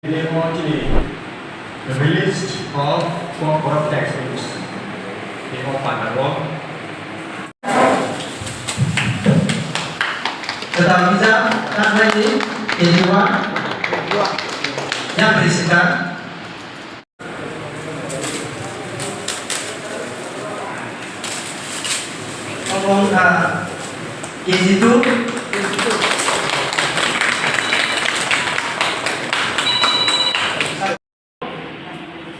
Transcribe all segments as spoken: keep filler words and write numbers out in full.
Name of the list of four corrupt textbooks. Name of Pandavo. Tata Visa, Tanrani, Kejiwa, Yang Prisita. Omo wngkha K G two.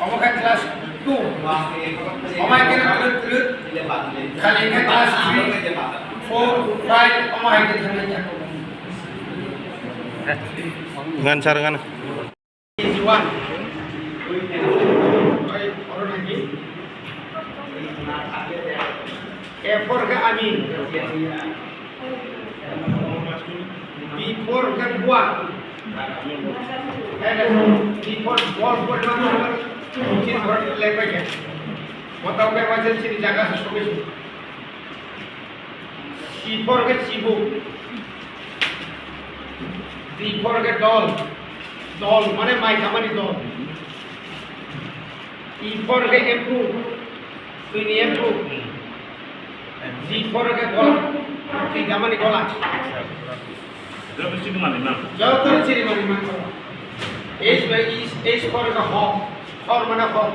Omo khe class two. Omo hai khe twrwk twrwk. Khali khe class three, four, five, omo hai khe thangwi ya. Ngan sar ngan. K G one. Oi, oro nai di. A for khe ami. B for khe bua. B for ball, ball, ball, ball. Chini ball lepai khe. Motau khe wajan chini jaga se sobi. C for khe chibuk. D for khe dol. Dol mane mai khamani dol. E for khe emprove. Twini emprove. G for khe gola. Twi khamani gola. Joto chini mani man. Joto chini mani man. H by E, H for khe hor. Hor mane hor.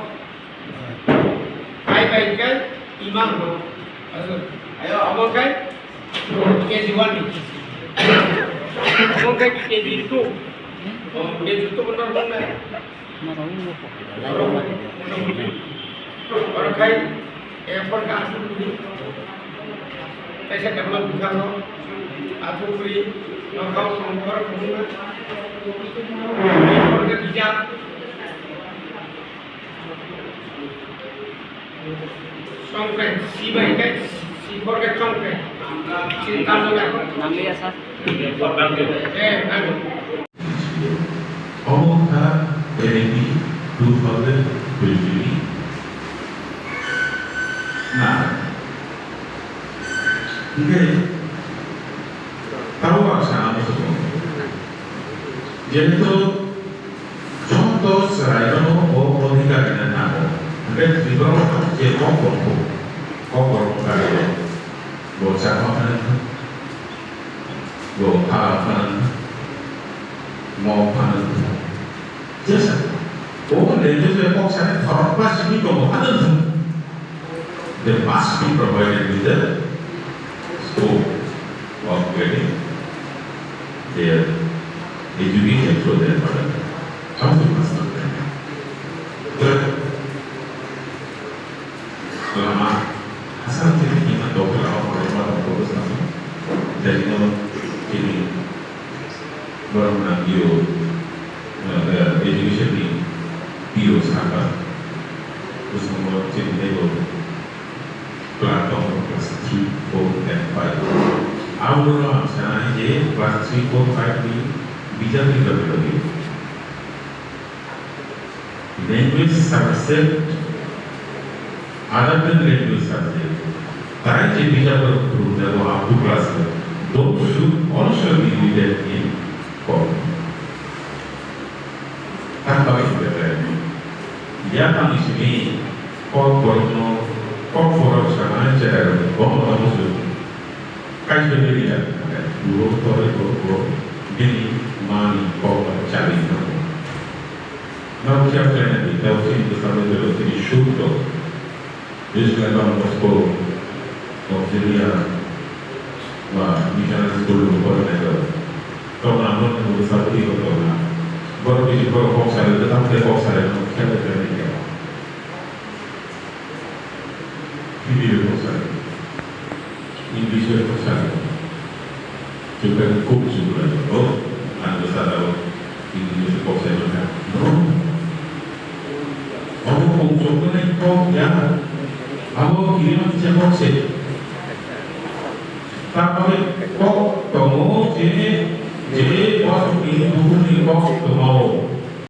Hai bai khe imang no. Ayo, abo khe K G one ni. Abo khe K G two. K G two ko nang nang nai. Oro khai, eh, porka asuk ni. Kaisa develop bwkhak no. Asuk ni. Nokha songkor khumna. Porka bijak. Chongkre, si bai khe, si porke chongkre. Si tamno ya. Nang ya sa. Eh, nang. Omo kha twenty two thousand twenty. Na. Hingke, tabo ang sana musugo. Jehetu Joto chwraino o odhikar rina nango. Hwnkhe Tripura o je kokborok, kokborok kariyo, bo Chakma phano wngkha, bo Kha phano wngkha, Mok phano wngkha. Jesa, o language bai kok sanai khorokba simi tongo phano wngkha. They must be provided with the scope of getting their education through their mother tongue. How they must not get that. Lama asal chini hima dokla o hore ma dokla sami. Jadi no chini Borok na P O, eh, education ni P O saka. Bwskango chini teibo class tong class three, four, and five. Abono ang sanai je class three, four, five ni bijapni loge loge Language subject, other than language subject, tai je bijap rok phurukjago up to class, those should also be written in Kokborok. Ang bagwi hwnwi khlai. Yang ang simi Kokborokno, Kokborok sanai cherai rok, bomo no muchung. Kaisa bini ya, puro tore puro puro, bini mani kok ba chali na. Nau kya kya na di, tau sini tu sampai tu sini shoot tu. Just like Don Bosco, Australia, ba, missionary school tu pura na tu. Tau na mon tu sabu di ko tau na. Baru bisi baru kok sari tu, tau kok sari tu, kya kya ni kya. Hindi bai kok sari. English bai kok sari. Chwng bai kok chwng lai. Oh, ang bwsa da o. English bai kok sari kha. No. Abo kok chwng bai kok ya. Abo kiri ma kisa kok se. Tamoni kok tongo je, je bosong ni bukhuk ni kok tongo.